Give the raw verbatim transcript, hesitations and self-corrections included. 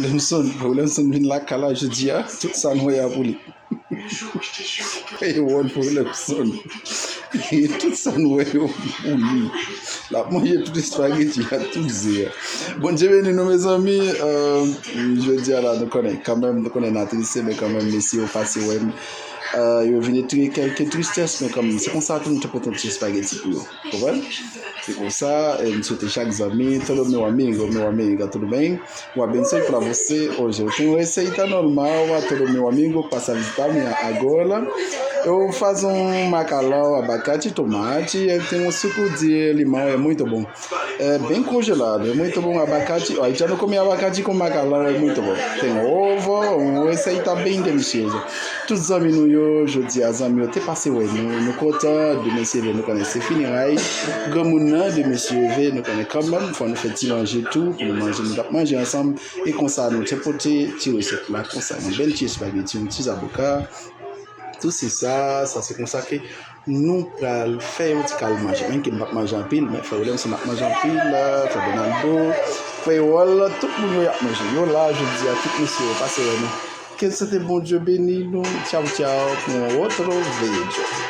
Lemson, Lemson vin lakay la jodi a, tout sa n wè a pou li. E wòl pou Lemson. E tout sa n wè yo pou li. L ap manje tout espageti a, tout ze a. Bondye beni nou, mezanmi. Euh, jodi a la, nou konnen, kanmenm, nou konnen n atris, men kanmenm, mesye yo pase wè m. Euh, yo vin etire kèlke tristès, men kanmenm, se konsa tou nou te pote yon ti espageti pou yo. Konprann? Se konsa, eh, m swete chak zanmi, todo meu amigo, meu amiga, tudo bem? Uma benção pra você. Hoje eu tenho receita normal, a todo meu amigo passa a visitar minha agora. Eu faço um macarrão, abacate, tomate, eu tenho um suco de limão, é muito bom. É bem congelado, é muito bom. Abacate, ó, já não comi abacate com macarrão, é muito bom. Tem ovo, uma receita bem deliciosa. Tout zanmi nou yo, jodi a zanmi yo te pase wè nou, nou kontan, de mesye ve nou konnen se fini ray. Granmoun nan, de mesye ve nou konnen kanmenm, fò nou fè ti manje tou, pou nou manje, nou t ap manje ansanm, e konsa nou te pote ti resèt la, konsa yon bèl ti espageti, yon ti zaboka. Tout se sa, sa se konsa ke nou pral fè yon ti kal manje. Menm ke m p ap manje anpil, men frè Williamson ap manje anpil, frè Donaldo, frè Wòl, tout moun yo y ap manje. Yo la, jodi a, tout mesye yo pase wè nou. Ke Sante Bondye beni nou. Tchaw, tchaw, pou yon wòt lòt videyo.